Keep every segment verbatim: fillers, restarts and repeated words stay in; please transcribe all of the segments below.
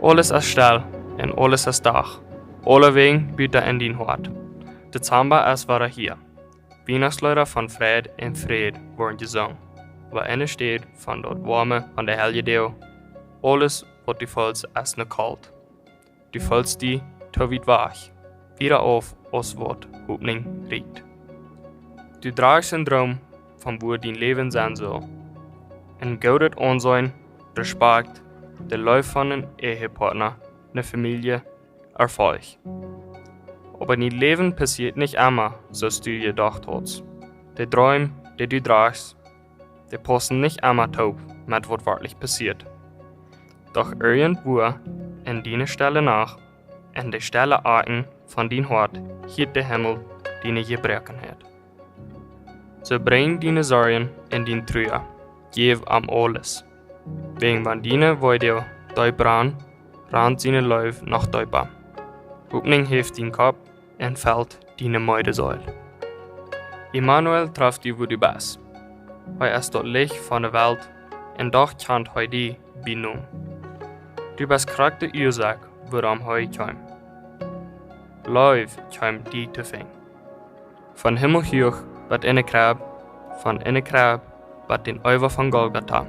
Aules es stell un aules es Dach. Aulewäajen buta en dien Hoat. Dezamba es wada hia. Wienachtsleeda von Freid un Fräd woaren jesungen, oba enne Städ von daut woame von de Heilje Deel, aules waut du feelst es nu kolt. Du feelst die too wiet wajch, wieda auf aus waut Hopninj rieekjt. Du drajchst een Droom von wua dien Läwen sennen sull. Een goodet Aunseenen, Respakjt, de Leew von een Ehepartna, ne Famielje, Erfolg. Oba en dien Läwen passieet nich emma soo aus du jedocht hast. De Droom, dee du drajchst, dee paussen nich emma toop met waut werkjlich passieet. Doch irjentwua en diene stelle Nacht, en de stelle Akjen von dien Hoat, hieet de Himmel diene Jebroakenheit. Soo brinj diene Sorjen un dien Trua, jäw am aules. Wäajen wan diene Weedoag deep rant, rant siene Leew noch deepa. Hopninj heft dien Kopp un felt diene meede Seel. Immanuel traft die wua du best. Hee es daut Licht von de Welt un doch kjant hee die bie Nomen. Du best krakjt de Uasoak wuarom hee kjeem. Leew kjeem die to finjen. Von Himmel huach bat enne Krebb, von enne Krebb bat dän Owa von Golgota.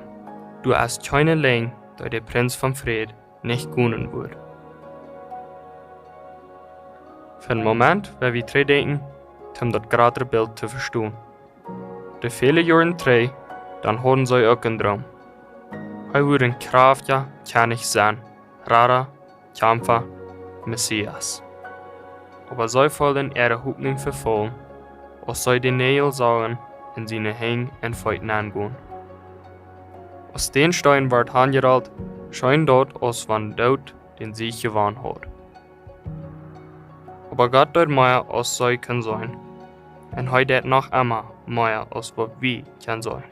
Doa es kjeene Lenj, dee de Prinz von Fräd nich gonen wudd. Fa een Moment well wie trigjdenkjen, om daut jratre Bilt to vestonen. De väle Joaren trigj, dan hauden see uk een Droom. Hee wudd een kjraftja Kjennich sennen, Rada, Kjamfa, Messias. Oba see feelden äare Hopninj vefaulen, aus see de Näajel sagen en siene Henj un Feet nengonen. Aus dän Steen wort hanjerollt, scheen daut aus wan Doot dän Siech jewonnen haud. Oba Gott deed mea aus see kunnen seenen. Un hee deit noch emma mea aus waut wie kjennen seenen.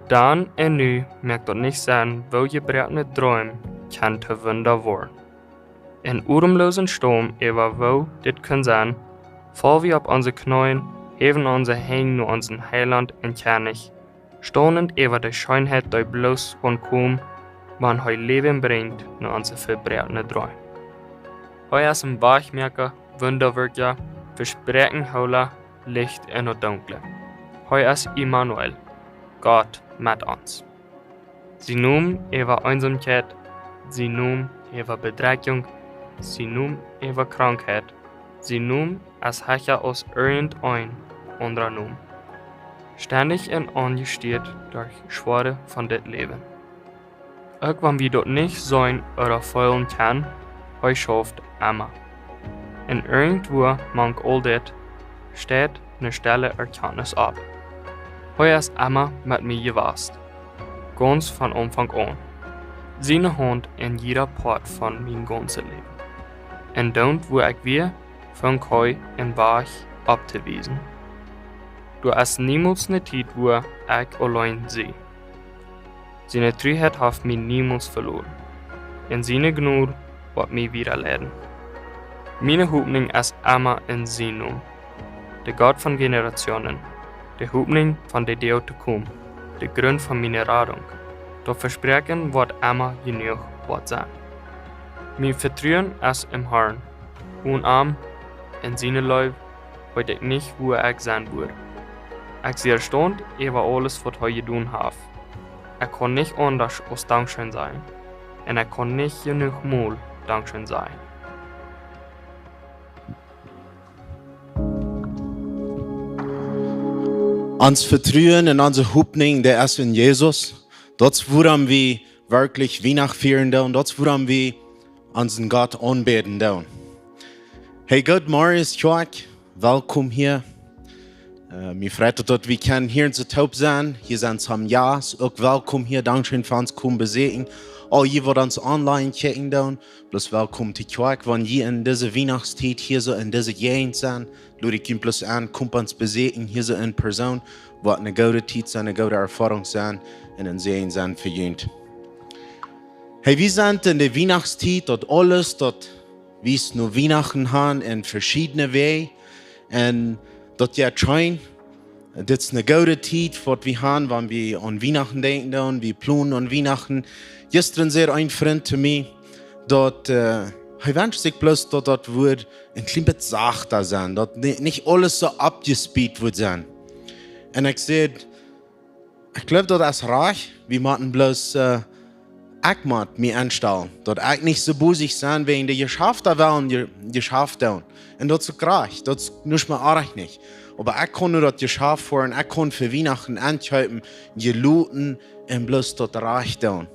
Dan un nu moakt daut nich Senn, woo jebroakne Dreem kjennen to Wunda woaren. En odemloosen Storm äwa woo dit kunn sennen, faul wie opp onse Kjneeen, häwen onse Henj no onsen Heilaunt un Kjennich, staunent äwa de Scheenheit, dee bloos kaun komen, wan hee Läwen brinjt no onse vebroakne Dreem. Hee es een Wajchmoaka, Wundawirkja, Vespräakjenhoola, Licht en daut Dunkle. Hee es Immanuel, Gott met ons. Sien Nomen äwa Eensamkjeit, sien Nomen äwa Bedrekjunk, sien Nomen äwa Krankheit, sien Nomen es hecha aus irjent een aundra Nomen. Stendich un aunjestieet derch Schwoaret von dit Läwen. Uk wan wie daut nich seenen ooda feelen kjennen, hee schauft emma. Un irjentwua mank aul dit steit ne stelle Erkjantnis opp. Hee es emma met mie jewast, gaunz von Aunfank aun. Siene Haunt en jieda Poat von mien gaunzet Läwen. Un doont wua ekj wia, funk hee een Wajch opptowiesen. Doa es niemols ne Tiet wua ekj auleen sie. Siene Truheit haft mie niemols veloten. Un siene Jnod woat mie wieda leiden. Miene Hopninj es emma en sien Nomen, de Gott von Generationen, de Hopninj von de Doag to komen, de Grunt von miene Radunk. Daut Vespräakjen woat emma jenuach woat sennen. Mien Vetruen es em Harn. Onen am un siene Leew weet ekj nich, wua ekj sennen wudd. Ekj sie erstaunt äwa aules, waut hee jedonen haft. Ekj kaun nich aundasch aus Dankscheen sajen. Un ekj kaun nich jenuach mol Dankscheen sajen. Ons Vetruen un onse Hopninj, dee es en Jesus. Daut es wuarom wie werkjlich Wienacht fieren doonen. Daut es wuarom wie onsen Gott aunbäden doonen. Hey, goodemorjes, Kjoakj. Welkom hia. Äh, mie freit daut, daut wie kjennen hia en soo toop sennen. Hia sent some Jast, uk welkom hia. Dankscheen fa ons komen beseakjen. Aul jie, waut ons online kjikjen doonen, bloos welkom to Kjoakj. Wan jie en dise Wienachtstiet hia soo en dise Jäajent sent, lod ekj junt bloos en, komt ons beseakjen hia soo en Persoon. Woat ne goode Tiet sennen, ne goode Erfoarunk sennen un een Säajen sennen fa junt. Hey, wie sent en de Wienachtstiet, daut aules, daut wiest no Wienachten han en veschiedne Wäaj. Un daut jeit scheen. Dit es ne goode Tiet, waut wie han, wan wie aun Wienachten denkjen doonen, wie plonen aun Wienachten. Jistren säd een Frint to mie, daut, äh, hee wenscht sikj bloos, daut daut wudd een kjlien bät sachta sennen, daut ni-, nich aules soo oppjespieet wudd sennen. Un ekj säd, ekj jleew, daut es rajcht, wie motten bloos, äh, ekj mott mie enstalen, daut ekj nich soo bosich sie wäajen de Jeschafta wellen Je-, Jeschaft doonen. Un daut es uk rajcht, daut es nuscht mea oajch nich. Oba ekj kaun nu daut Jeschaft foaren, ekj kaun fa Wienachten enkjeepen, jeloten un bloos daut rajcht doonen.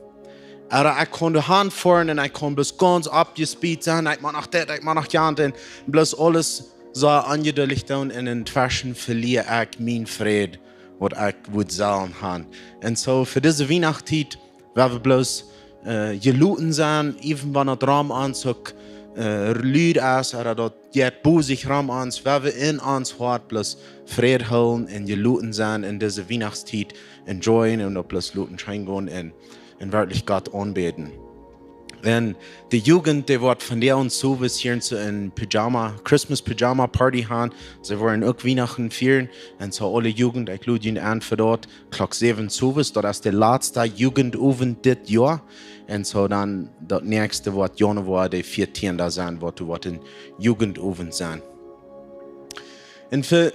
Ooda ekj kaun doa han foaren un ekj kaun bloos gaunz oppjespieet sennen, ekj mott noch dit, ekj mott noch jant, un bloos aules soo onjeduldich doonen un entweschen velia ekj mienen Fräd, waut ekj wudd sellen han. Un soo fa dise Wienachtstiet, woa wie bloos, äh, jeloten sennen, even wan daut rom ons uk, äh, lud es, ooda daut jeit bosich rom ons, woa wie en ons Hoat bloos Fräd hoolen un jeloten sennen un dise Wienachtstiet enjoyen un daut bloos loten scheen gonen un, un werkjlich Gott aunbäden. Un de Jugend, dee woat vondoag un soo waut hia soo een Pyjama, Christmas Pyjama Party han. See woaren uk Wienachten fieren. Un soo aule Jugend, ekj lod junt en fa daut. Klock säwen sowes, daut es de latsta Jugendowent dit Joa. Un soo dan daut näakjste woat Januar de vieetiende sennen, woat, woat een Jugendowent sennen. Un fa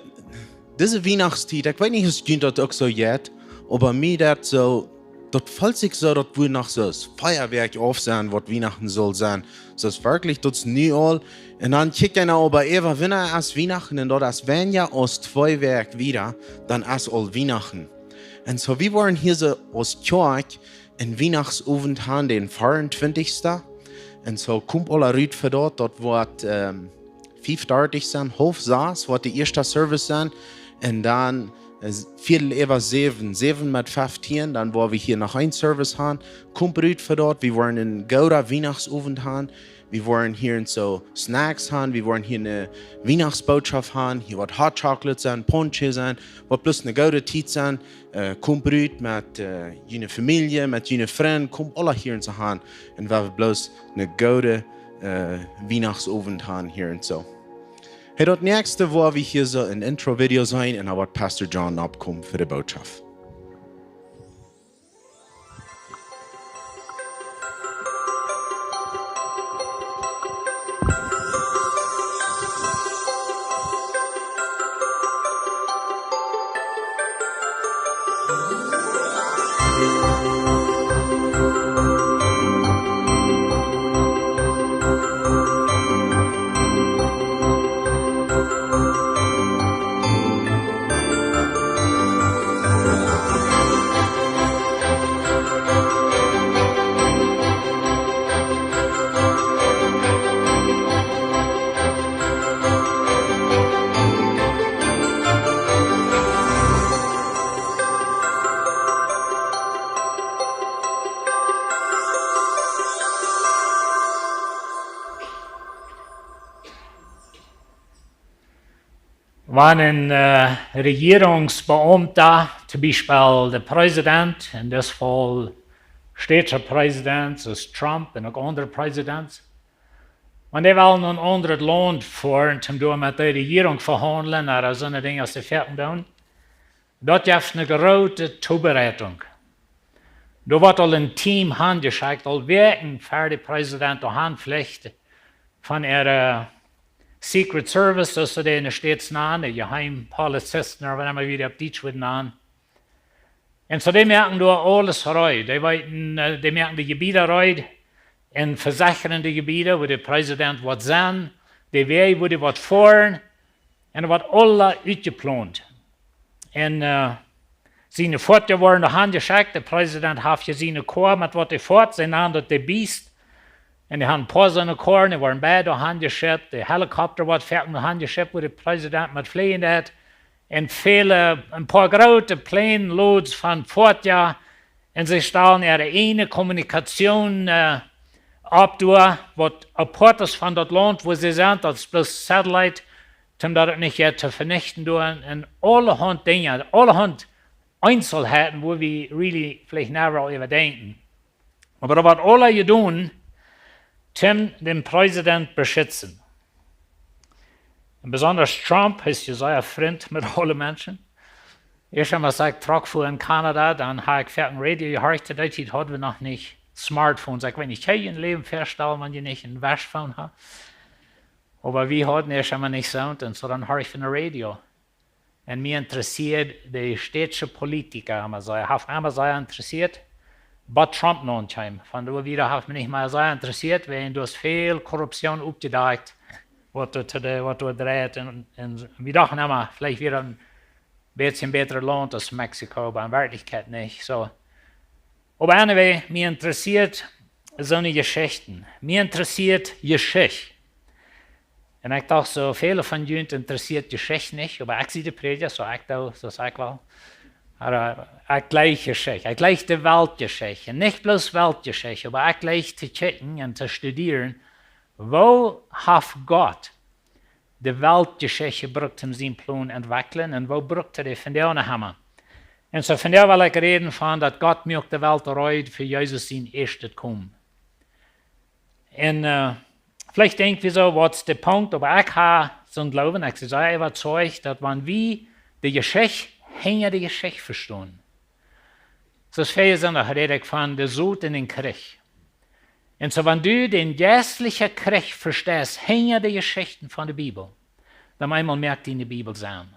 dise Wienachtstiet, ekj weet nich aus junt daut uk soo jeit, oba mie daut soo, daut felt sikj soo, daut wie noch soo aus Fieawoakj auf sennen, waut Wienachten saul sennen. Soo aus werkjlich, daut es nu aul. Un dan kjikjt eena oba äwa, wanea es Wienachten, un daut es weinja aus twee Wäakj wieda, dan es aul Wienachten. Un soo, wie woaren hia soo aus Kjoakj een Wienachtowent han, dän veeauntwintichsten. Un soo, komt aula rut fa daut, daut woat, ähm, fief dartich sennen, haulf sas woat de ieeschta Service sennen. Un dan, äh, Viedel äwa säwen, säwen met feftieen, dan woa wie hia noch een Service han. Komt rut fa daut, wie woaren een gooden Wienachtowent han. Wie woaren hia soo Snacks han, wie woaren hia eene Wienachtsbootschoft han, hia woat Hot Chocolate sennen, Ponche sennen, woat bloos eene goode Tiet sennen. Äh, komt rut met, äh, june Famielje, met june Frind, komt aula hia soo han. Un wie woaren bloos een gooden, äh, Wienachtowent han hia soo. Hey, daut näakjste woa wie hia soo een Intro-Video seenen un dan woat Pastor John oppkomen fa de Bootschoft. Wan een, äh, Rejierungsbeaumta, toom Biespel de Präsident, en dit Faul States Präsident, soo aus Trump un uk aundre Präsidenten, wan dee wellen no een aundret Launt foaren, toom doa met de Rejierunk vehaundlen, ooda soone Dinja aus dee foaken doonen, daut jeft eene groote Tobereitunk. Doa woat aul een Team hanjeschekjt, aul Wäakjen ver de Präsident doa han flicht, von äare Secret Service, soo aus see dee enne States nanen, de Jeheimpolizisten, ooda waut emma wie dee opp Dietsch wudden nanen. Un soo, dee moaken doa aules reed. Dee weeten, äh, dee moaken de Jebieda reed un vesechren de Jebieda, wua de Präsident woat sennen, de Wäaj, wua dee woat foaren, un daut woat aula utjeplont. Un, äh, siene Foatieja woaren doa hanjeschekjt, de Präsident haft je siene Koa met waut dee foat, see nanen daut de Beast. Un dee han een poa soone Koaren, dee woaren beid doa hanjeschekjt, de Helikopta woat foaken doa hanjeschekjt, wua de Präsident met fleajen deit. Un väle, een poa groote Plane Loads von Foatieja. Un see stalen äare ieejne Kommunikation, äh, opp doa, waut apoat es von daut Launt, wua see sent, daut es bloos Satellite, toom daut nich jeit to venichten doa. Un aulahaunt Dinja, aulahaunt Eenzelheiten, wua wie really veleicht never aul äwadenkjen. Oba daut woat aula jedonen, toom dän Präsident beschitzen. Un besonda Trump, hee es je sea Frint met aule Menschen. Ieescht aus ekj trigj fua en Kanada, dan haud ekj foaken Radio jehorcht, dee Tiet hauden wie noch nich Smartphones. Ekj weet nich, kaun jie jun Läwen väastalen, wan jie nich een Waschphone haben? Oba wie hauden ieescht emma nich soont, un soo dan horcht ekj opp de Radio. Un mie interessieed de stätsche Politika, emma soo, haft emma sea interessieet, waut Trump nu kjeem. Von doa wieda haft mie nich mea sea interessieet, wiels doa es väl Korruption oppjedakjt, waut doa, to de, waut doa dreit. Un, un wie dochten emma, veleicht wia een bät bätret Launt aus Mexiko, oba en Werkjlichkjeit nich. Soo. Oba anyway, mie interessieet soone Jeschichten. Mie interessieet Jeschicht. Un ekj docht soo, väle von junt interessieet Jeschicht nich, oba ekj sie de Prädja, soo ekj doo, soo aus ekj well. Oba ekj jleich Jeschicht. Ekj jleich de Weltjeschicht. Un nich bloos Weltjeschicht, oba ekj jleich to kjikjen un to studieren, woo haft Gott de Weltjeschicht jebrukt, om sienen Plon to entwekjlen, un woo brukt hee dee vondoag noch emma? Un soo vondoag well ekj räden von daut Gott muak de Welt reed fa Jesus sien ieeschtet Komen. Un, äh, veleicht denkj wie soo, waut es de Punkt, oba ekj hab soon Gloowen, ekj sie sea äwazeicht, daut wan wie de Jeschicht hinja de Jeschicht vestonen. Soo aus väaje Sindach räd ekj von de Sot un dän Kjrich. Un soo, wan du dän jeistlichen Kjrich vesteist, hinja de Jeschichten von de Bibel, dan eemol moakt die de Bibel Senn.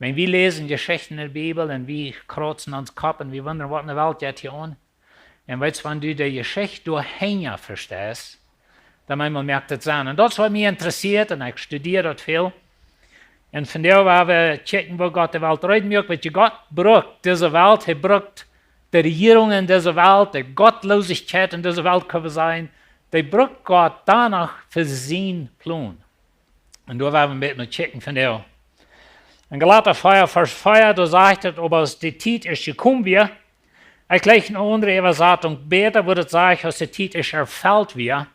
Wan wie läsen Jeschichten en de Bibel un wie krauzen ons Kopp un wie wundren, waut en de Welt jeit hia aun. Un weetst, wan du de Jeschicht doa hinja vesteist, dan eemol moakt et Senn. Un daut es waut mie interessieet un ekj studia daut väl. Un vondoag woa wie kjikjen, woo Gott de Welt reed muak. Weetst, Gott brukt dise Welt, hee brukt de Rejierungen en dise Welt, de Gottlosigkeit en dise Welt, kjenn wie sajen, dee brukt Gott doano fa sienen Plon. Un doa woa wie een bät no kjikjen vondoag. En Galata vea, Varsch vea, doa sajcht et: Oba aus de Tiet ieescht jekomen wia, ekj jleich eene aundre Äwasatunk bäta, wua et sajcht: Aus de Tiet ieescht erfelt wia,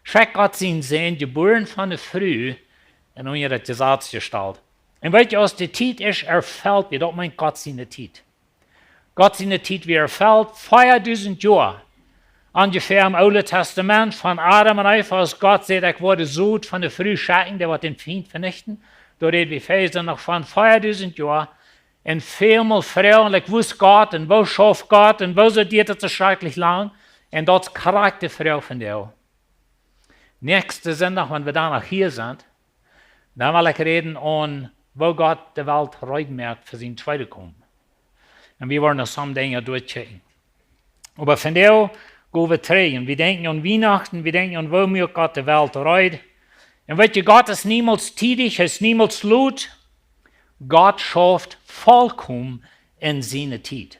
schekjt Gott sienen Sän, jebuaren von de Fru un unja daut Jesaz jestalt. Un weetst, aus de Tiet ieescht erfelt wia, daut meent Gott siene Tiet. Gott siene Tiet wia erfelt, veadusent Joa. Onjefäa em Oole Tastament, von Adam un Eva, aus Gott säd: Ekj woa de Sot von de Fru schekjen, dee woat dän Fient venichten. Doa räd wie väaje Sindach noch von veadusent Joa. Un välmol froag ekj, woo es Gott un woo schauft Gott un wuarom deit et soo schrakjlich lang? Un daut es krakjt de Froag vondoag. Näakjsten Sindach, wan wie dan noch hia sent, dan well ekj räden von woo Gott de Welt reed moakt fa sien tweedet Komen. Un wie woaren noch some Dinja derchkjikjen. Oba vondoag go wie trigj un wie denkjen aun Wienachten, wie denkjen aun woo muak Gott de Welt reed. Un weetst, Gott es niemols tiedich, hee es niemols lot. Gott schauft volkomen en siene Tiet.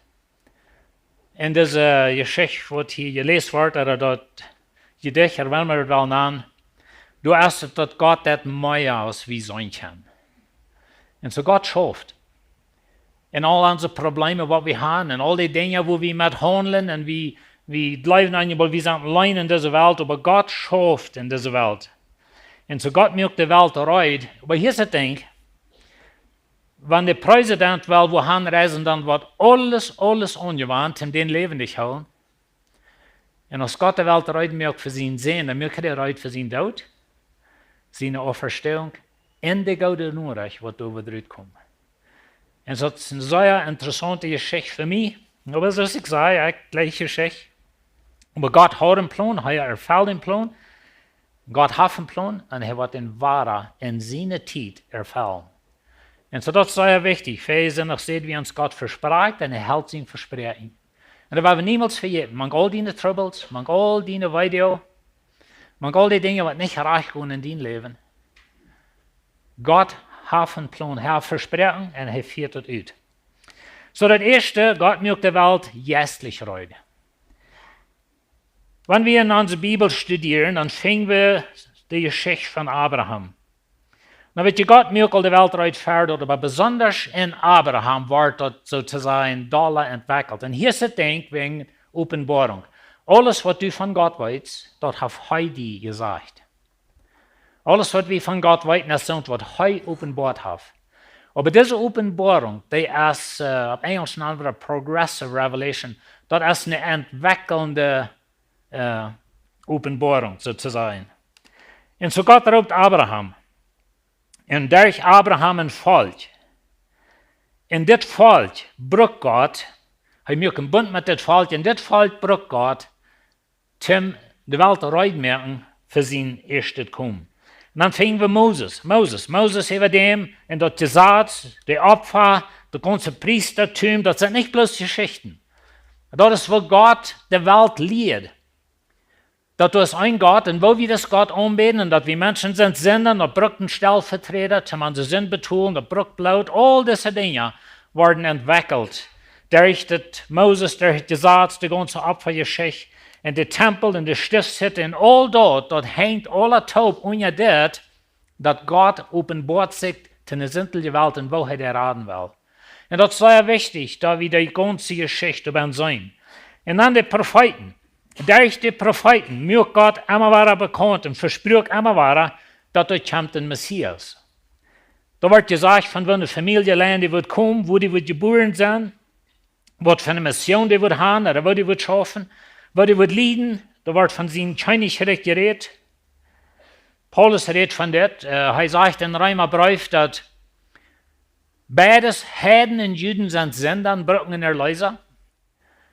En dise Jeschicht, waut hia jeläst woat, ooda daut Jedicht, ooda woo wie daut wellen nanen, doa es et, daut Gott daut mea aus wie seenen kjennen. Un soo Gott schauft. En aul onse Probleme, waut wie haben, en aul dee Dinja, wua wie met haundlen, un wie, wie jleewen aun, oba wie sent auleen en dise Welt, oba Gott schauft en dise Welt. Un soo Gott muak de Welt reed, oba hia es et Dinkj, wan de Präsident well wua han reisen, dan woat aules, aules aunjewant, om dän läwendich hoolen. Un aus Gott de Welt reed muak fa sienen Sän, dan muak hee dee reed fa sienen Doot, siene Auferstehung un de goode Norecht, waut doa woat rutkomen. Un daut es eene sea interessaunte Jeschicht fa mie. Oba soo aus ekj säd, ekj jleich Jeschicht. Oba Gott haud een Plon, hee erfelt dän Plon. Gott haft een Plon un hee woat dän wada en siene Tiet erfellen. Un soo daut es sea wichtich. Väaje Sindach säd wie ons, Gott vesprakjt un hee helt sien Vespräakjen. Un daut woa wie niemols vejäten. Mank aul diene Trubbels, mank aul diene Weedoag, mank aul dee Dinja, waut nich rajcht gonen en dien Läwen. Gott haft een Plon, hee haft vesproaken un hee fieet daut ut. Soo daut ieeschte, Gott muak de Welt jeistlich reed. Wan wie en onse Bibel studieren, dan finj wie de Jeschicht von Abraham. Nu weetst, Gott muak aul de Welt reed ver daut, oba besondasch en Abraham wort daut soo to sajen dolla entwekjelt. Un hia es et Dinkj wäajen Openboarunk. Aules waut du von Gott weetst, daut haft hee die jesajcht. Aules waut wie von Gott weeten, es soont waut hee openboat haft. Oba dise Openboarunk, dee es, äh, opp Enjelsch nanen wie daut progressive revelation, daut es eene entwekjelnde, äh, Openboarunk, soo to sajen. Un soo Gott roopt Abraham. Un derch Abraham een Volkj. Un dit Volkj brukt Gott, hee muak een Bunt met dit Volkj, un dit Volkj brukt Gott, Tim, de Welt reed moaken fa sien ieeschtet Komen. Un dan finjen wie Moses. Moses, Moses äwa däm, un daut Jesaz, de Opfa, daut gaunze Priestatum, daut sent nich bloos Jeschichten. Daut es, woo Gott de Welt lieed. Daut doa es een Gott, un woo wie dis Gott aunbäden, un daut wie Menschen sent Sinda, daut brukt een Stellverträda, toom onse Sind betolen, daut brukt Bloot, aul dise Dinja worden entwekjelt. Derch daut Moses, derch daut Jesaz, de gaunze Opfajeschicht, un de Tempel, un de Stiftshütte, un aul daut, daut henjt aula toop unja dit, daut Gott openboat sikj to de sintelje Welt un woo hee dee raden well. Un daut es sea wichtich, daut wie dee gaunze Jeschicht doabennen seenen. Un dan de Profeeten. Derch de Profeeten muak Gott emma wada bekaunt un vespruak emma wada, daut doa kjemt een Messias. Doa woat jesajcht, von waut fa eene Famielje dee woat komen, wua dee woat jebuaren sennen, waut fa eene Mission dee woat haben, ooda wua dee woat schaufen, wua dee woat lieden. Doa woat von sien Kjennichrikj jerät. Paulus rät von dit. Äh, hee sajcht em Reemabreef, daut beides, Heiden un Juden, sent Sinda un brucken eenen Erleesa.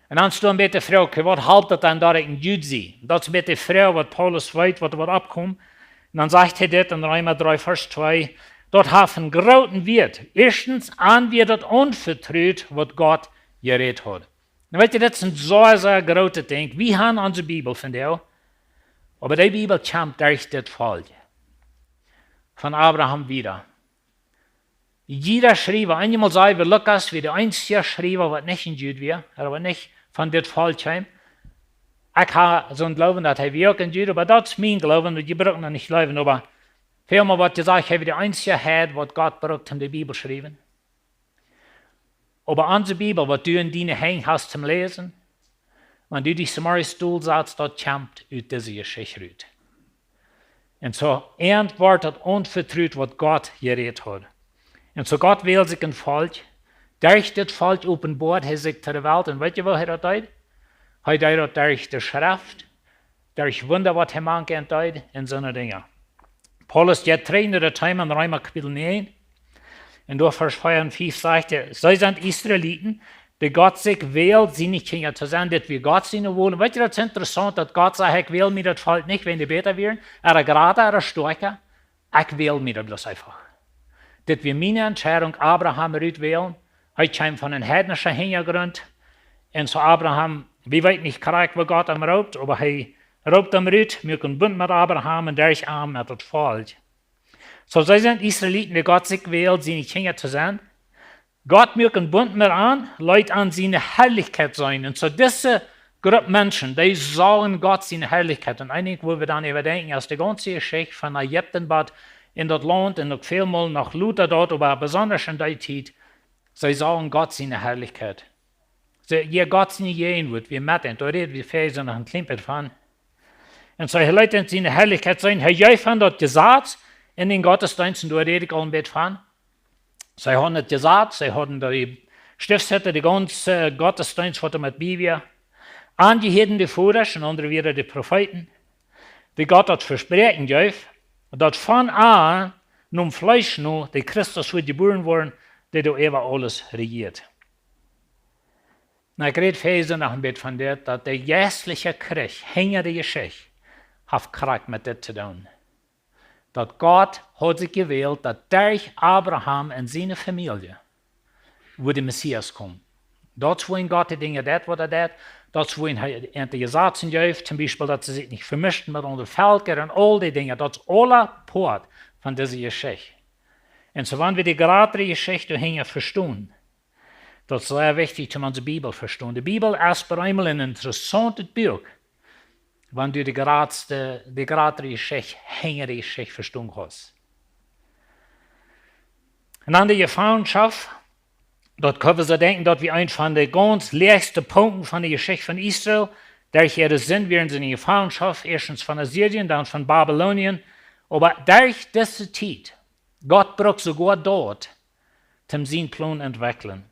Un dan es doa een bät de Froag, okay, waut halpt daut dan, daut ekj een Jud sie? Daut es een bät de Froag, waut Paulus weet, waut woat oppkomen. Un dan sajcht hee dit em Reema dree, Varsch twee: Daut haft eenen grooten Wieet. Ieeschtens, an wie daut aunvetrut, waut Gott jerät haud. Nu weet jie, dit es een sea, sea grootet Dinkj. Wie haben onse Bibel von doa, oba dee Bibel kjemt derch dit Volkj. Von Abraham wieda. Jieda Schriewa, eenjemol saj wie, Lukas wia de eensje Schriewa, waut nich een Jud wia, ooda waut nich von dit Volkj kjeem. Ekj hab soon Gloowen, daut hee wia uk een Jud, oba daut es mien Gloowen, daut jie brucken daut nich jleewen, oba välmol woat jesajcht, hee wia de eensje Heid, waut Gott brukt, om de Bibel schriewen. Oba onse Bibel, waut du en diene Henj hast toom läsen, wan du die zemorjes dolsatst, daut kjemt ut dise Jeschicht rut. Un soo, an woat daut aunvetrut, waut Gott jerät haud. Un soo, Gott wäld sikj een Volkj. Derch dit Volkj openboad hee sikj to de Welt. Un weet jie, woo hee daut deed? Hee deed daut derch de Schreft, derch Wunda, waut hee mank an deed, un soone Dinja. Paulus jeit trigj no daut Thema en Reema Kapitel näajen. Un doa Varsch vea un fief sajcht hee: See sent Israeliten, dee Gott sikj wäld, siene Kjinja to sennen. Dit wia Gott siene Wol. Weet jie, daut es interessaunt, daut Gott säd: Ekj wäld mie daut Volkj nich, wäajen dee bäta wieren, ooda jrata, ooda stoakja. Ekj wäld mie daut bloos eefach. Dit wia miene Entscheidunk, Abraham rut wälen. Hee kjeem von een heidnischen Hinjagrunt. Un soo Abraham, wie weeten nich krakjt, woo Gott am roopt, oba hee roopt am rut, muak een Bunt met Abraham un derch am met daut Volkj. Soo, see sent Israeliten, dee Gott sikj wäld, siene Kjinja to sennen. Gott muak een Bunt met an, leet an siene Harlichkjeit seenen. Un soo dise Grupp Menschen, dee sagen Gott siene Harlichkjeit. Un eejentlich, wua wie dan äwadenkjen, aus de gaunze Jeschicht von Ägipten bat en daut Launt un uk välmol noch lota doa, oba besonda en dee Tiet, see sagen Gott siene Harlichkjeit. See, hia Gott siene Jäajenwoat, wie met an, doa räd wie väl soo noch een kjlien bät von. Un soo, hee leet an siene Harlichkjeit seenen, hee jeef an daut Jesaz, en dän Gottesdeenst, un doa räd ekj aul een bät von. See hauden daut Jesaz, see hauden de Stiftshütte, de gaunze Gottesdeenst, waut doa met bie wia. An jehieeden de Vodasch, un aundre wieren de Profeeten, dee Gott daut Vespräakjen jeef, daut von an, nom Fleesch no, de Christus wudd jebuaren woaren, dee doa äwa aules rejieet. Nu, ekj räd väl soo noch een bät von dit, daut de jeistelje Kjrich hinja de Jeschicht haft krakjt met dit to doonen. Daut Gott haud sikj jewält, daut derch Abraham un siene Famielje wudd de Messias komen. Daut es wuarom Gott de Dinja deit, waut hee deit. Daut es wuarom hee an de Jesazen jeef, toom Biespel, daut see sikj nich vemischten met aundre Velkja un aul dee Dinja. Daut es aula Poat von dise Jeschicht. Un soo, wan wie de jratre Jeschicht doahinja vestonen, daut es sea wichtich, om onse Bibel vestonen. De Bibel es bie eemol een interessauntet Buak, wan du de jratste, de jratre Jeschicht hinja de Jeschicht vestonen kaust. Un aun de Jefangenschoft, daut kjenn wie soo denkjen, daut wia eent von de gaunz läachste Punkten von de Jeschicht von Israel. Derch äare Sind wieren see en Jefangenschoft, ieeschtens von Assyrien, dan von Babylonien. Oba derch dise Tiet, Gott brukt soogoa daut, toom sienen Plon entwekjlen.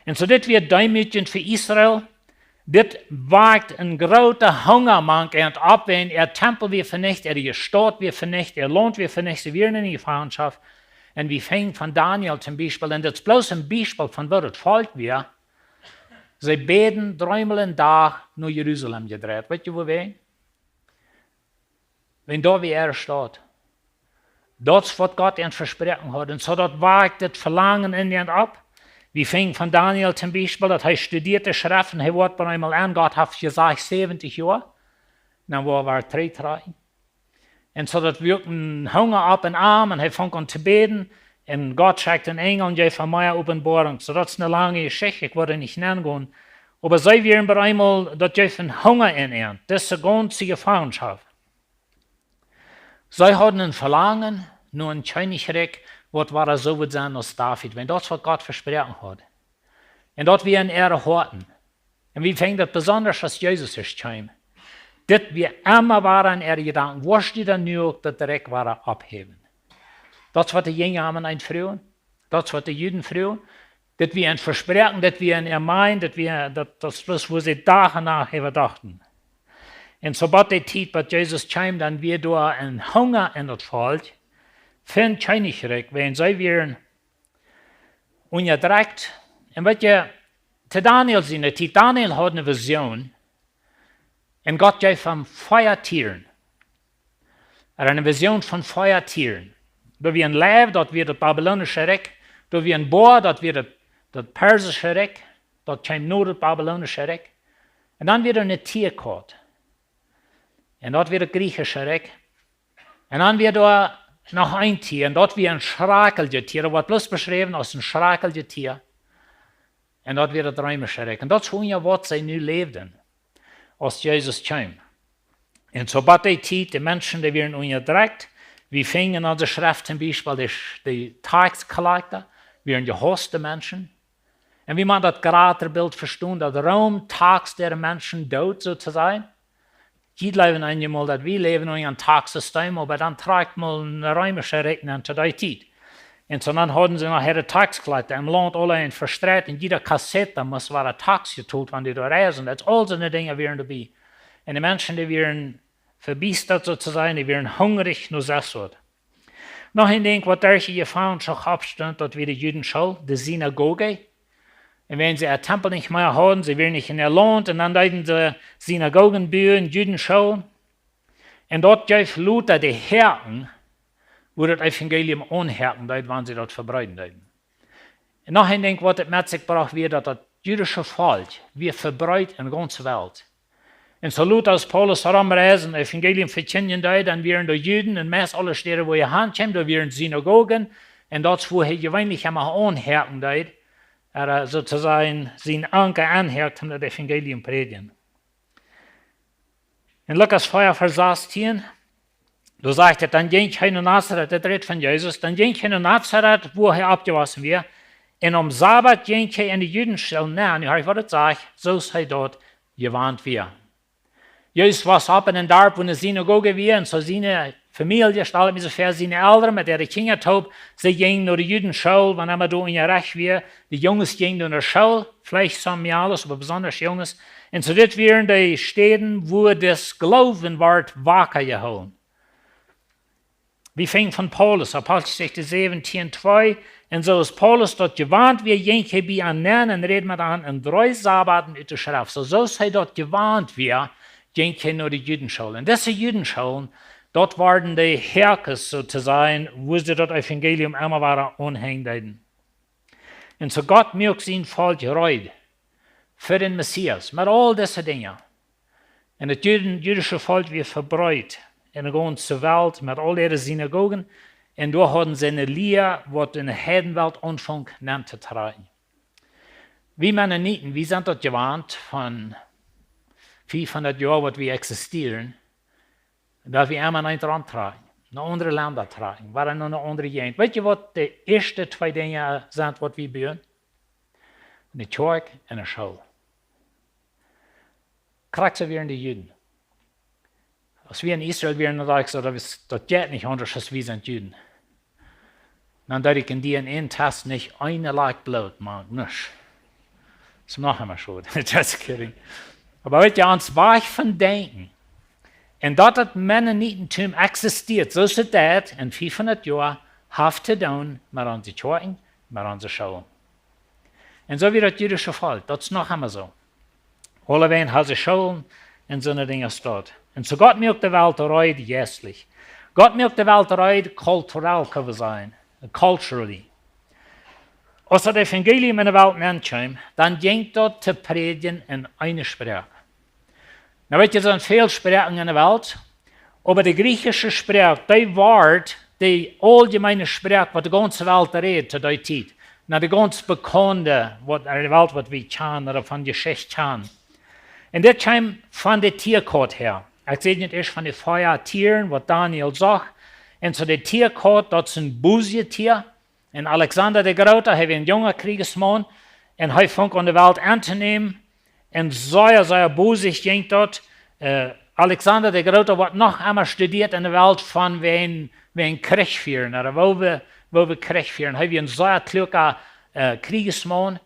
Un soo dit wia deemootjent fa Israel. Dit woakjt een groota Hunga mank an opp, wan äa Tempel wia venicht, äare Staut wia venicht, äa Launt wia venicht, see wieren en Jefangenschoft. Un wie finjen von Daniel toom Biespel, un daut es bloos een Biespel von waut daut Volkj wia. See bäden dreemol en Dach no Jerusalem jedreit. Weet jie wuarom? Wan doa wia äare Staut. Daut es waut Gott an vesproaken haud. Un soo daut woakt daut Velangen en an opp. Wie finjen von Daniel toom Biespel, daut hee studieed de Schreft un hee woat bie eemol aun, Gott haft jesajcht säwentich Joa. Dan woat hee trigj trakjen. Un soo daut woakt een Hunga opp en am un hee funk aun to bäden. Un Gott schekjt een Enjel un jeef am mea Openboarunk. Soo daut es eene lange Jeschicht, ekj woa doa nich nengonen. Oba see wieren bie eemol, daut jeef een Hunga en an. Dise gaunze Jefangenschoft. See hauden een Velangen no een Kjennichrikj, waut wada soo wudd sennen aus David, wan daut es waut Gott vesproaken haud. Un daut wia en äare Hoaten. Un wie finjen daut besonda aus Jesus ieescht kjeem. Dit wia emma wada en äare Jedanken, woascht du dan nu uk daut Rikj wada opphäwen? Daut es waut de Jinja am aunfroagen. Daut es waut de Juden fruagen. Dit wia een Vesproaken, dit wia een Ermeien, dit wia, daut, daut es bloos, woo see Dach un Nacht äwa dochten. Un soo bie dee Tiet, waut Jesus kjeem, dan wia doa een Hunga en daut Volkj, fa een Kjennichrikj, wan see wieren unjadrekjt. Un weet jie, to Daniel siene Tiet, Daniel haud eene Vision. Un Gott jeef am vea Tieren. Hee haud eene Vision von vea Tieren. Doa wia een Leiw, daut wia daut babylonische Rikj. Doa wia een Boa, daut wia daut, daut persische Rikj. Daut kjeem no daut babylonische Rikj. Un dan wia doa eene Tierkoat. Un daut wia daut griechische Rikj. Un dan wia doa noch een Tia, un daut wia een schrakjeljet Tia, daut woat bloos beschräwen aus een schrakjeljet Tia. Un daut wia daut reemische Rikj. Un daut es unja waut see nu läwden, aus Jesus kjeem. Un soo bie dee Tiet, de Menschen, dee wieren unjadrekjt, wie finjen en onse Schreft toom Biespel de, de tax collector, wieren jehausste Menschen. Un wie motten daut jratre Bilt vestonen, daut Rom taxead äare Menschen doot, soo to sajen. Jie jleewen eenjemol, daut wie läwen unja een Taxsystem, oba dan trakjt mol een reemische Rikj aun to dee Tiet. Un soo dan hauden see noch äare tax collector em Launt aula en vestreit, un jieda caseta must wada tax jetolt, wan dee doa reisen. Daut aul soone Dinja wieren doabie. Un de Menschen, dee wieren vebiestat, soo to sajen, dee wieren hungrich no sest waut. Noch een Dinkj, waut derch de Jefangenschoft oppstunt, daut wia de Judenschool, de Sinagoge. Un wan see äa Tempel nich mea hauden, see wieren nich en äa Launt, un dan deeden see Sinagogen buen, Judenschool. Un daut jeef lota de Häakjen, woo daut Evangelium aunhäakjen deed, wan see daut vebreeden deeden. Un noch een Dinkj, waut et met sikj brocht, wia, daut daut judische Volkj wia vebreet en de gaunze Welt. Un soo lota aus Paulus romreisd un Evangelium vekjindjen deed, dan wieren doa Juden, un meist aule Städen, wua hee han kjeem, doa wieren Sinagogen, un daut es, wua hee jeweenlich emma aunhäakjen deed, ea, soo to sajen, sien Anka aunhäakjt, om daut Evangelium prädjen. En Lukas vea, Varsch sastieen, doa sajcht et: Dan jinkj hee no Nazaret, daut rät von Jesus, dan jinkj hee no Nazaret, wua hee oppjewossen wia, un aum Sabat jinkj hee en de Judenschool nenn, nu hia waut et sajcht, soo aus hee daut jewant wia. Jesus wos opp en een Darp, wua eene Sinagoge wia, un soo siene Famielje, stal mie soo väa, siene Elren met äare Kjinja toop, see jinjen no de Judenschool, wan emma doa Unjarecht wia. De Junges jinjen no de School, veleicht soone Mejales, oba besonda Junges. Un soo dit wieren de Städen, wua dis Gloowen wort waka jehoolen. Wie finjen von Paulus, Aposteljeschicht säwentieen twee, un soo aus Paulus daut jewant wia, jinkj hee bie an nenn un räd met an en dree Sabaten ut de Schreft. Soo, soo aus hee daut jewant wia, jinkj hee no de Judenschool. Un dise Judenschool, daut wieren de Häakjes, soo to sajen, wua see daut Evangelium emma wada aunhänjen deeden. Un soo Gott muak sien Volkj reed fa dän Messias, met aul dise Dinja. Un daut Juden-, judische Volkj wia vebreet en de gaunze Welt met aul äare Sinagogen. Un doa hauden see eene Lia, waut en de Heidenwelt aunfunk nenntotrakjen. Wie Mennoniten, wie sent daut jewant von fiefhundat Joa, waut wie existieren, daut wie emma en een Launt trakjen, no aundre Lenda trakjen, wada no eene aundre Jäajent. Weet jie, waut de ieeschte twee Dinja sent, waut wie buen? Eene Kjoakj un eene School. Krakjt soo wieren de Juden. Aus wie en Israel wieren, dan docht ekj soo, daut es, daut jeit nich aundasch, aus wie sent Juden. Dan deed ekj en D N A-Test, nich een Leck Bloot, mau nuscht. Daut es noch emma schwoa. Just kidding. Oba weet jie, ons Wajch von denkjen, un daut daut Mennonitentum existieet, soo aus et deit, en fiefhundat Joa, haft to doonen met onse Kjoakjen, met onse Schoolen. Un soo wia daut judische Volkj, daut es noch emma soo. Aulewäajen haben see Schoolen, un soone Dinja staut. Un soo Gott muak de Welt reed jeistlich. Gott muak de Welt reed kulturell, kjenn wie sajen, culturally. Aus daut Evangelium enne Welt nenkjeem, dan jinkj daut to prädjen en eene Sproak. Nu weet jie, doa sent väl Sproaken enne Welt, oba de griechische Sproak, dee wort de auljemeene Sproak, waut de gaunze Welt räd to dee Tiet. Nu, de gaunz bekaunde, waut enne Welt, waut wie kjanen, ooda von Jeschicht kjanen. Un dit kjeem von de Tiakaut häa. Ekj säd nich ieescht von de vea Tieren, waut Daniel sach. Un soo de Tiakaut, daut es een boosjet Tia. Un Alexander de Groote, hee wia een junga Kjrieesmaun. Un hee funk aun de Welt auntonämen. Un sea, sea boosich jinkj daut. Äh, Alexander de Groote woat noch emma studieet enne Welt von wäajen, wäajen Kjrich fieren, ooda woo wie, woo wie Kjrich fieren. Hee wia een sea kluaka, äh, Kjrieesmaun.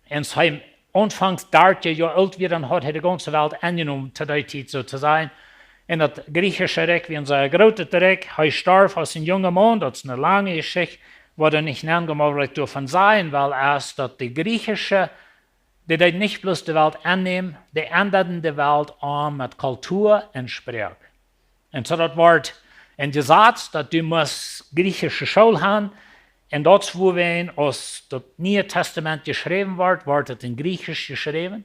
Un aus hee aunfangs dartich Joa oolt wia, dan haud hee de gaunze Welt aunjenomen, to dee Tiet soo to sajen. Un daut griechische Rikj wia een sea grootet Rikj. Hee storf aus een junga Maun, daut es eene lange Jeschicht, waut ekj nich nenn go, oba waut ekj doavon sajen well, es, daut de griechische, dee deeden nich bloos de Welt aunnämen, dee endaden de Welt om met Kultua un Sproak. Un soo daut wort een Jesaz, daut du must griechische School han. Un daut es wuarom, aus daut Niee Tastament jeschräwen wort, wort et en Griechisch jeschräwen.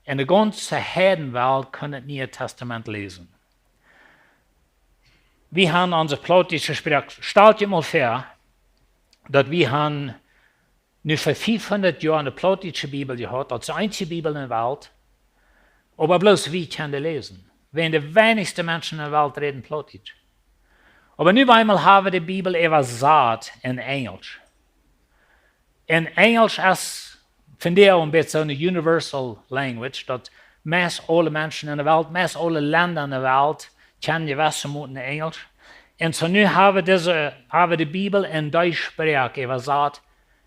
Un de gaunze Heidenwelt kunn daut Niee Tastament läsen. Wie han onse plautdietsche Sproak, stalt junt mol väa, daut wie han nu fa fiefhundat Joa ne plautdietsche Bibel jehaut, daut es de eensje Bibel enne Welt, oba bloos wie kjennen dee läsen. Wäajen de weinichste Menschen enne Welt räden Plautdietsch. Oba nu bie mol haben wie de Bibel äwasat en Enjelsch. Un Enjelsch es vondoag een bät soone universal language, daut meist aule Menschen enne Welt, meist aule Lenda enne Welt kjennen jewesse Moten Enjelsch. Un soo nu haben wie dise, haben wie de Bibel en dee Sproak äwasat.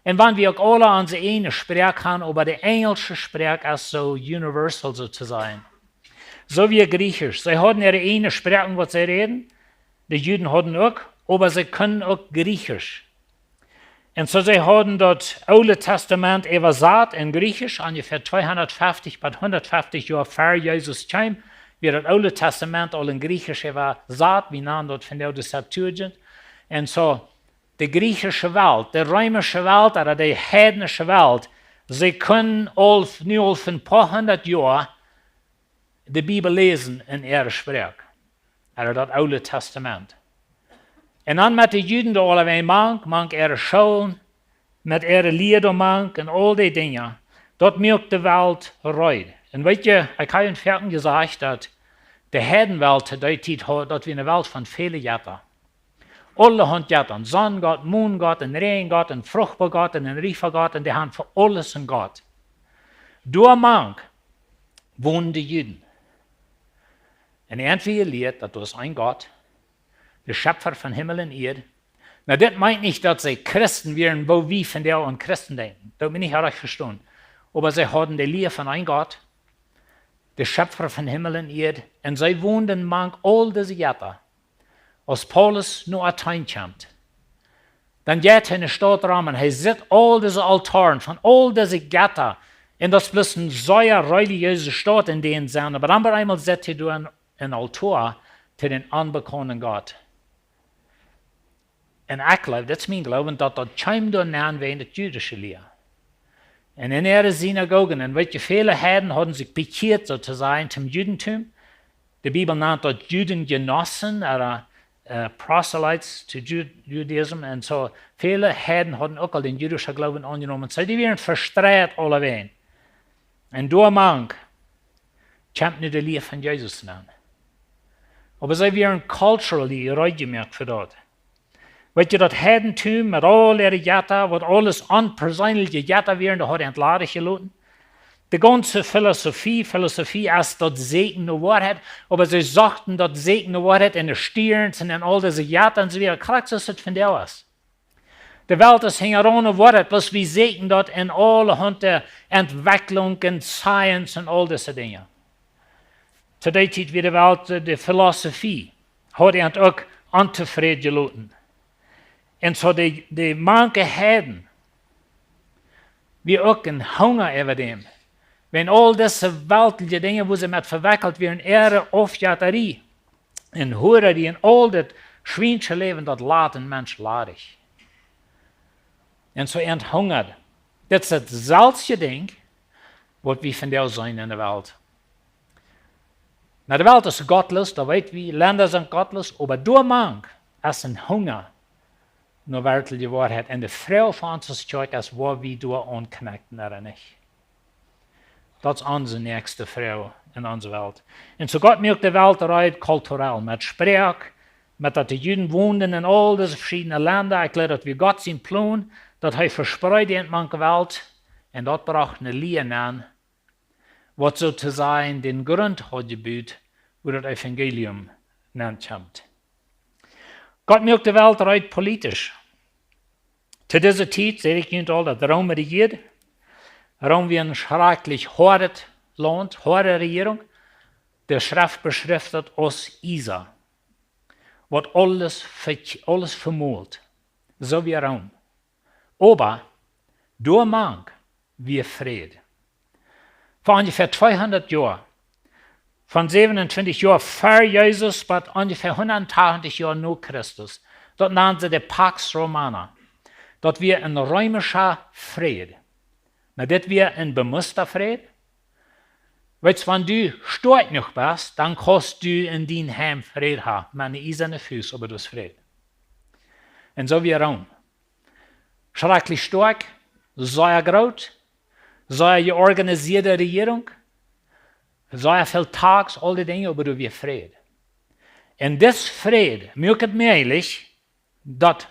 Un wan wie uk aule onse eejne Sproak han, oba de enjelsche Sproak es soo universal, soo to sajen. Soo aus Griechisch. See hauden äare eejne Sproaken, waut see räden. De Juden hauden uk, oba see kunnen uk Griechisch. Un soo see hauden daut Oole Tastament äwasat en Griechisch, onjefäa tweehundatfeftich bat hundatfeftich Joa ver Jesus kjeem, wia daut Oole Tastament aul en Griechisch äwasat, wie nanen daut vondoag de Septuagint. Un soo, de griechische Welt, de reemische Welt, ooda de heidnische Welt, see kunnen aul, nu aul fa een poa hundat Joa de Bibel läsen en äare Sproak, ooda daut Oole Tastament. Un dan met de Juden doa aulawäajen mank, mank äare Schoolen, met äare Lia doa mank un aul dee Dinja, daut muak de Welt reed. Un weet jie, ekj hab junt foaken jesajcht, daut de Heidenwelt to dee Tiet haud, daut wia ne Welt von väle Jetta. Aulahaunt Jetta, een Sonngott, Moongott, een Räajengott, een Fruchtboagott un een Riefagott, un dee han fa aules een Gott. Doa mank wonden de Juden. Un an wia jelieet, daut doa es een Gott, de Schepfa von Himmel un Ieed. Nu, dit meent nich, daut see Christen wieren, woo wie vondoag aun Christen denkjen. Daut mott mie nich rajcht vestonen. Oba see hauden de Lia von een Gott, de Schepfa von Himmel un Ieed. Un see wonden mank aul dise Jetta. Aus Paulus no Athen kjemt, dan jeit hee enne Staut rom un hee sitt aul dise Altaren von aul dise Jetta. Un daut es bloos eene sea relijeese Staut en dän Senn. Oba dan opp eemol sitt hee doa een, een Altoa to dän onbekaunden Gott. Un ekj jleew, daut es mien Gloowen, daut daut kjeem doa nenn wäajen daut jüdische Lia. Un en äare Synagogen, un weet jie, väle Heiden hauden sikj bekjieet, soo to sajen, toom Judentum. De Bibel nant daut Judengenossen, ooda, äh, proselytes to Ju-, Judaism. Un soo väle Heiden hauden uk aul dän jüdischen Gloowen aunjenomen. Soo dee wieren vestreit aulawäajen. Un doa mank kjemt nu de Lia von Jesus nenn. Oba see wieren culturally reed jemoakt fa daut. Weet jie, daut Heidentum met aul äare Jetta, waut aules onperseenelje Jetta wieren, dee haud an ladich jeloten. De gaunze Filosofie, Filosofie es daut Säkjen no Woarheit, oba see sochten daut Säkjen no Woarheit en de Stierns un en aul dise Jetta un soo wieda. Krakjt soo aus et vondoag es. De Welt es hinjaraun no Woarheit, bloos wie säkjen daut en aulahaunt Entwekjlunk un Science un aul dise Dinja. To dee Tiet wia de Welt, äh, de Filosofie, haud an uk ontofräd jeloten. Un soo de, de manke Heiden, wia uk een Hunga äwa däm. Wan aul dise weltliche Dinja, wua see met vewekjelt wieren, Ehre, Aufjettarie un Huararie un aul daut schwiensche Läwen, daut lat een Mensch ladich. Un soo ent hungat. Dit es daut selwje Dinkj, waut wie vondoag seenen enne Welt. Nu, de Welt es gottloos, daut weet wie, Lenda sent gottloos, oba doa mank es een Hunga no werkjliche Woarheit. Un de Froag fa ons aus Kjoakj es, woa wie doa aun connecten ooda nich. Daut es onse näakjste Froag en onse Welt. Un soo Gott muak de Welt reed kulturell, met Sproak, met daut de Juden wonden en aul dise veschiedne Lenda. Ekj jleew, daut wia Gott sien Plon, daut hee vespreed ent mank de Welt, un daut brocht eene Lia aun, waut soo to sajen dän Grunt haud jebut, wua daut Evangelium nenkjemt. Gott muak de Welt reed politisch. To dise Tiet, säd ekj junt aul, daut Rom rejieed. Rom wia eene schrakjlich hoadet Launt, hoade Rejierunk. De Schreft beschrift daut aus Iesa, waut aules, ve-, aules vemolt. Soo wia Rom. Oba doa mank wia Fräd. Fa onjefäa tweehundat Joa, von säwenuntwintich Joa ver Jesus bat onjefäa hundattachentich Joa no Christus, daut nanden see de Pax Romana. Daut wia een reemischa Fräd. Nu, dit wia een bemusta Fräd. Weetst, wan du stoakj jenuach best, dan kaust du en dien Heim Fräd haben, met eene iesane Fust, oba du hast Fräd. Un soo wia Rom. Schrakjlich stoakj, sea groot, sea jeorganisieede Rejierunk, sea väl Tax, aul dee Dinja, oba doa wia Fräd. Un dis Fräd muak et mäajlich, daut,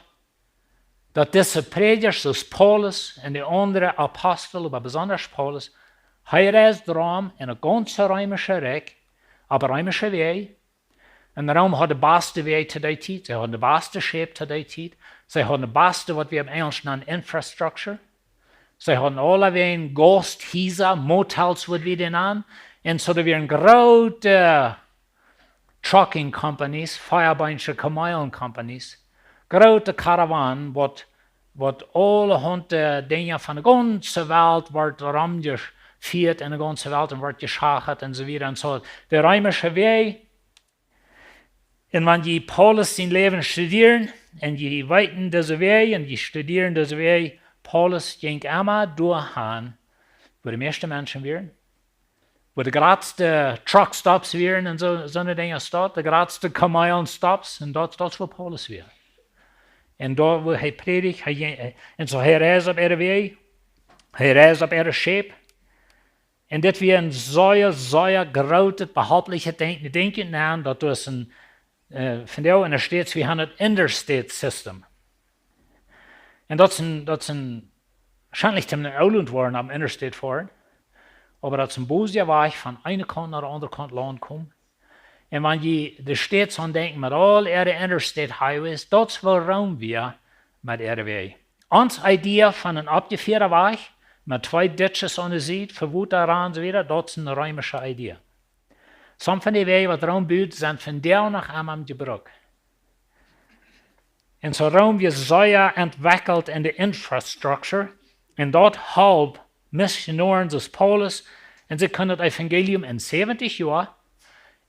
daut dise Prädjasch, soo aus Paulus un de aundre Apostel, oba besonda Paulus, hee reisd rom en daut gaunze reemische Rikj, opp reemische Wäaj, un Rom haud de baste Wäaj to dee Tiet, see hauden de baste Schäp to dee Tiet, see hauden de baste, waut wie opp Enjlisch nanen, infrastructure. See hauden aulawäajen Gausthiesa, Motels wudd wie dee nanen. Un soo, doa wieren groote trucking companies, veabeinsche Kamelen companies, groote Karawanen, waut, waut aulahaunt Dinja von de gaunze Welt wort romjefieet en de gaunze Welt un wort jeschachat un soo wieda un soo. De reemische Wäaj. Un wan jie Paulus sien Läwen studieren, un jie weeten dise Wäaj, un jie studieren dise Wäaj, Paulus jinkj emma doahan, wua de mieeschte Menschen wieren, wua de jratste truck stops wieren un soo, soone Dinja aus daut, de jratste Kamelen stops, un daut, daut es wua Paulus wia. Un doa, wua hee prädicht, hee jinkj, un soo hee reisd opp äare Wäaj, hee reisd opp äare Schäp. Un dit wia een sea, sea grootet, behauptlichet Dinkj. Denkj junt aun, daut wia een, äh, vondoag en de States, wie haben daut interstate system. Un daut es een, daut es een, woarschienlich toom Oolaunt woaren aum interstate foaren. Oba daut es een bosja Wajch von eene Kaunt no de aundre Kaunt Launt komen. Un wan jie de States aundenkjen met aul äare interstate highways, daut es woo Rom wia met äare Wäaj. Ons Idee von een oppjefieeda Wajch, met twee ditches aun de Sied, fa Wota ran un soo wieda, daut es een reemische Idee. Some von dee Wäaj, waut Rom bud, sent vondoag noch aum Jebruck. Un soo Rom wia sea entwekjelt en de infrastructure, un daut holp Missionoaren soo aus Paulus, un see kunnen daut Evangelium en säwentich Joa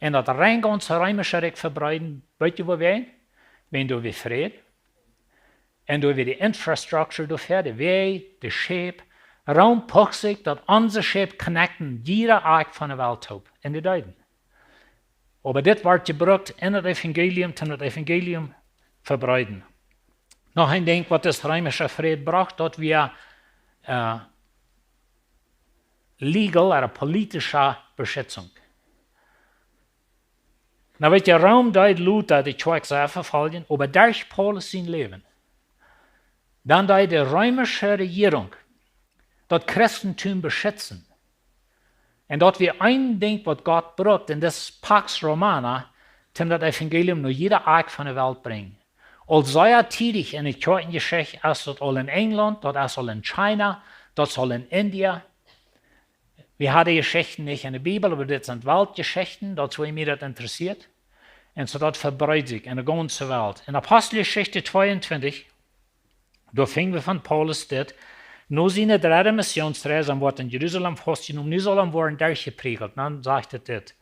en daut rein gaunze reemische Rikj vebreeden. Weetst du, woo wäajen? Wäajen doa wia Fräd. Un doa wia de infrastructure doafäa, de Wäaj, de Schäp. Rom pucht sikj, daut onse Schäp connecten jieda Akj von de Welt toop, un dee deeden. Oba dit wort jebrukt en daut Evangelium, toom daut Evangelium vebreeden. Noch een Dinkj, waut dis reemische Fräd brocht, daut wia, äh, legal, ooda politische Beschitzunk. Nu weetst du, Rom deed Luther, de Kjoakj, sea vefoljen, oba derch Paulus sien Läwen, dan deed de reemische Rejierunk daut Christentum beschitzen. Un daut wia een Dinkj, waut Gott brukt en dis Pax Romana, toom daut Evangelium no jieda Akj von de Welt brinjen. Aul sea tiedich en de Kjoakjenjeschicht es daut aul en Enjlaunt, daut es aul en China, daut es aul en India. Wie haben Jeschichten nich en de Bibel, oba dit sent Weltjeschichten, daut es woo mie daut interessieet. Un soo daut vebreed sikj en de gaunze Welt. En Aposteljeschicht tweeuntwintich, doa finjen wie von Paulus dit, No siene dredde Missionsreis, dan woat hee en Jerusalem faustjenomen, nu saul hee woaren derchjepriegelt. Dan sajcht et dit: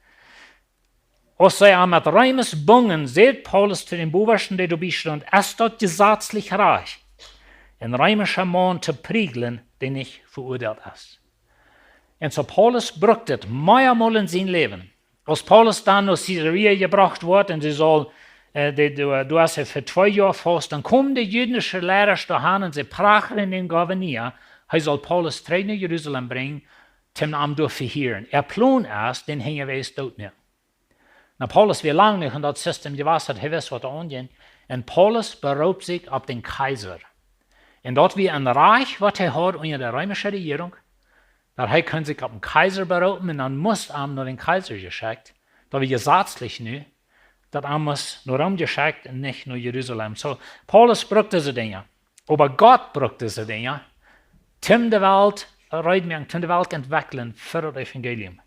Aus see am met Reemes bungen, säd Paulus to dän Bowaschten, dee doabie stunt: Es daut jesazlich rajcht, een reemischa Maun to priegeln, dee nich veuadeelt es? Un soo Paulus brukt et meamol en sien Läwen. Aus Paulus dan no Caesarea jebrocht woat un see saul, äh, dee, dee, doa es hee fa twee Joa faust, dan komen de jüdische Leida doahan un see prachen dän Gouverneur, hee saul Paulus trigj no Jerusalem brinjen, toom am doa vehieren. Äa Plon es, dän hinjawäajes doot moaken. Nu, Paulus wia lang nich en daut System jewast, daut hee wist, waut doa aunjinkj. Un Paulus beroopt sikj opp dän Kjeisa. Un daut wia een Rajcht, waut hee haud unja de reemische Rejierunk, daut hee kunn sikj opp dän Kjeisa beroopen un dan must am no dän Kjeisa jeschekjt. Daut wia jesazlich nu, daut am must no Rom jeschekjt un nich no Jerusalem. Soo, Paulus brukt dise Dinja. Oba Gott brukt dise Dinja, toom de Welt reed moaken, toom de Welt entwekjlen fa daut Evangelium.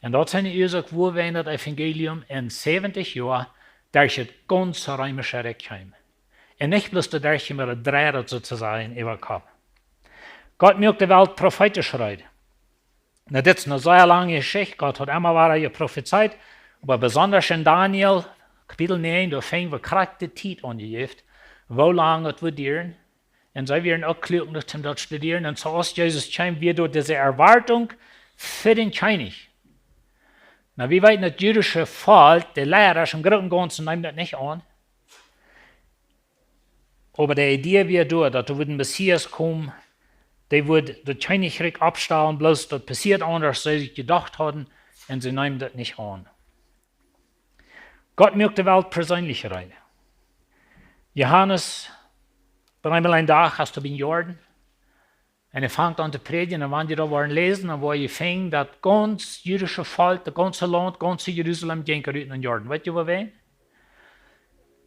Un daut es de Uasoak, wuarom daut Evangelium en säwentich Joa derch daut gaunze reemische Rikj kjeem. Un nich bloos doaderch, oba daut dreid daut soo to sajen äwa Kopp. Gott muak de Welt profeetisch reed. Nu, dit es eene sea lange Jeschicht. Gott haud emma wada jeprofezeit, oba besonda en Daniel, Kapitel näajen, doa finj wie krakjt de Tiet aunjejäft, woo lang et wudd dieren. Un see wieren uk kluak jenuach, om daut to studieren. Un soo aus Jesus kjeem, wia doa dise Erwartunk fa dän Kjennich. Nu, wie weeten, daut jüdische Volkj, de Leida em grooten Gaunzen neemen daut nich aun. Oba de Idee wia doa, daut doa wudd een Messias komen, dee wudd daut Kjennichrikj oppstalen, bloos daut passieed aundasch, aus see sikj jedocht hauden, un see neemen daut nich aun. Gott muak de Welt perseenlich reed. Johanes, bie eenen Dach, aus hee bie Jordan, un hee fangt aun to prädjen, un wan jie daut woaren läsen, dan woa jie finjen, daut gaunz jüdische Volkj, daut gaunze Launt, gaunze Jerusalem jinkj rut en dän Jordan. Weet jie wuarom?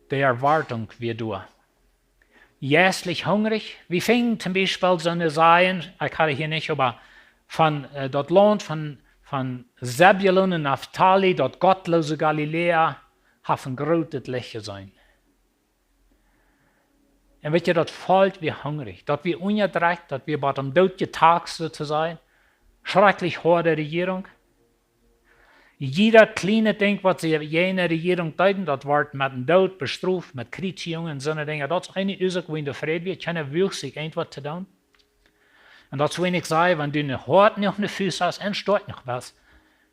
De Erwartunk wia doa. Jeistlich hungrich. Wie finjen toom Biespel soone Sajen, ekj hab hia nich, oba von, äh, daut Launt von, von Zebulun un Naftali, daut gottloose Galiläa, haft een grootet Licht jeseenen. Un weet jie, daut Volkj wia hungrich, daut wia unjadrekjt, daut wia bie dän Doot jetaxt, soo to sajen. Schrakjlich hoade Rejierunk. Jieda kjlienet Dinkj, waut see jäajen de Rejierunk deeden, daut wort met dän Doot bestroft, met Kjriezjungen un soone Dinja. Daut es eene Uasoak, wuarom doa Fräd wia, kjeena wuag sikj irjentwaut to doonen. Un daut es wuarom ekj saj, wan du een hoat noch, een Fuss hast un stoakj noch best,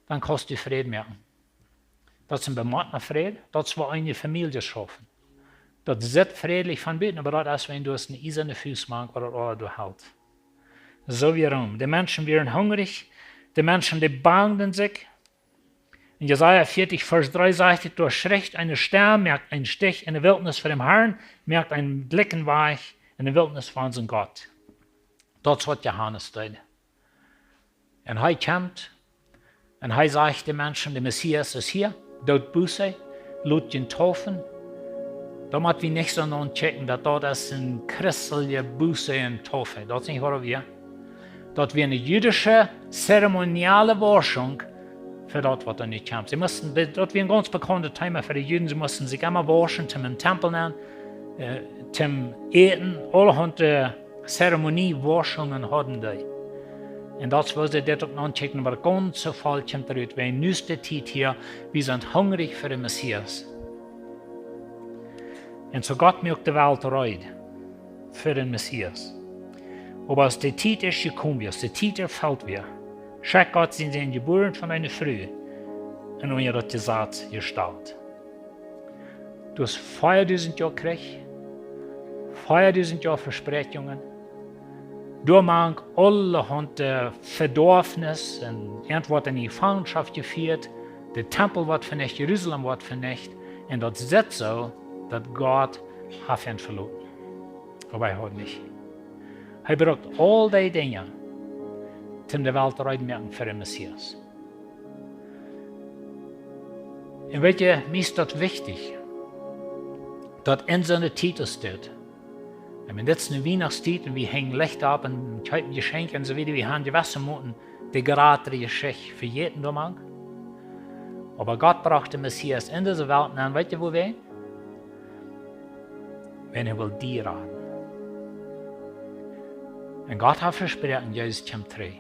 dan kaust du Fräd moaken. Daut es een bemotna Fräd, daut es woo eene Famielje schaufen. Daut sitt frädlich von buten, oba daut es, wan du hast een iesane Fuss mank, waut daut aula doa helt. Soo wuarom. De Menschen wieren hungrich, de Menschen, dee bangden sikj. En Jesaja vieetich, Varsch dree sajcht et: Doa schricht eene Stemm, moakt eenen Stich en de Wiltnis fa dän Herrn, moakt eenen jlikjen Wajch en de Wiltnis fa onsen Gott. Daut es, waut Johanes deed. Un hee kjemt, un hee sajcht de Menschen, de Messias es hia, doot Buße, lot junt taufen. Doa mott wie nich soo aun kjikjen, daut daut es eene christelje Buße un Taufe. Daut es nich, waut wie. Daut wia eene jüdische, zeremonielle Wauschunk fa daut, waut doa nu kjemt. See musten, daut wia een gaunz bekauntet Thema fa de Juden, see musten sikj emma wauschen, toom em Tempel nämen, äh, toom äten, aulahaunt, äh, Zeremoniewauschungen hauden dee. Un daut es, woo see dit uk aun kjikjten, oba daut gaunze Volkj kjemt rut, wie nu es de Tiet hia, wie sent hungrich fa dän Messias. Un soo Gott muak de Welt reed fa dän Messias. Oba aus de Tiet es jekomen, aus de Tiet erfelt wia, schekjt Gott sienen Sän, jebuaren von eene Fru un unja daut Jesaz jestalt. Doa es veadusent Joa Kjrich, veadusent Joa Vespräakjungen. Doa mank aulahaunt, äh, Vedoawen un irjentwaut en Jefangenschoft jefieet. De Tempel woat venicht, Jerusalem woat venicht. Un daut sitt soo, daut Gott haft an veloten. Oba hee haud nich. Hee brukt aul dee Dinja, toom de Welt reed moaken fa dän Messias. Un weet jie, mie es daut wichtich, daut en soone Tiet es dit. Ekj meen, dit es nu Wienachtstiet un wie henjen Lichta opp un kjeepen Jeschenkja un soo wieda. Wie haben jewesse Moten de jratre Jeschicht vejäten doamank. Oba Gott brocht dän Messias en dise Welt nenn, weet jie wuarom? Wan hee well die raden. Un Gott haft vesproaken, Jesus kjemt trigj.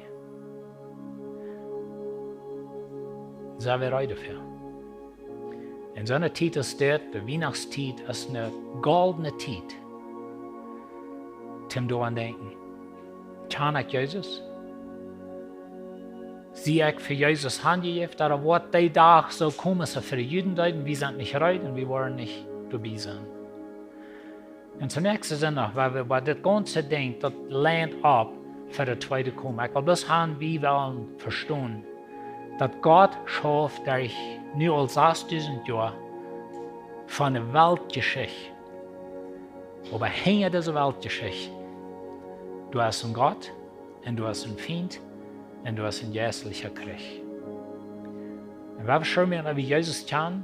Sent wie reed doafäa? En soone Tiet es dit, de Wienachtstiet, es eene goldne Tiet, toom doaraun denkjen: Kjan ekj Jesus? Sie ekj fa Jesus hanjejäft? Ooda woat dee Dach soo komen, soo aus fa de Juden deed: Wie sent nich reed un wie woaren nich doabie sennen? Un toom näakjsten Sindach, wiels wie bie dit gaunze Dinkj, daut lient opp fa de tweede Komen. Ekj well bloos han, wie wellen vestonen, daut Gott schauft derch nu aul sastüsent Joa von de Weltjeschicht. Oba hinja dise Weltjeschicht, doa es een Gott, un doa es een Fient, un doa es een jeistlicha Kjrich. Un wie veschuljen, daut wie Jesus kjanen,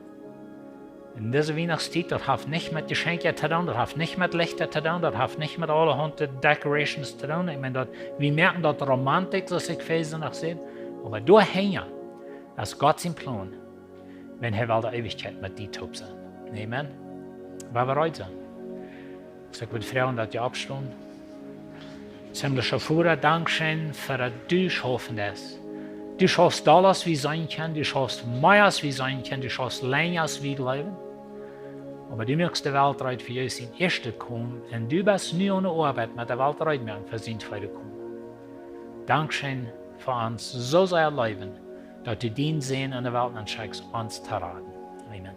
en dise Wienachtstiet, daut haft nich met Jeschenkja to doonen, daut haft nich met Lichta to doonen, daut haft nich met aulahaunt decorations to doonen. Ekj meen, daut, wie moaken daut Romantik, soo aus ekj väl noch säd. Oba doahinja es Gott sien Plon, wan hee well de Eewichkjeit met die toop sennen. Amen. Wie wellen reed sennen. Soo ekj wudd froagen, daut jie oppstonen. Himmlischa Voda, dankscheen fa daut du schaufst. Du schaufst dolla aus wie seenen kjennen, du schaufst mea aus wie seenen kjennen, du schaufst lenja aus wie jleewen. Oba du moakst de Welt reed fa Jesus sien ieeschtet Komen, un du best nu aun de Oabeit met de Welt reed moaken fa sien tweedet Komen. Dankscheen fa ons soo sea leewen, daut du dienen Sän en de Welt nenn schekjst, ons to raden. Amen.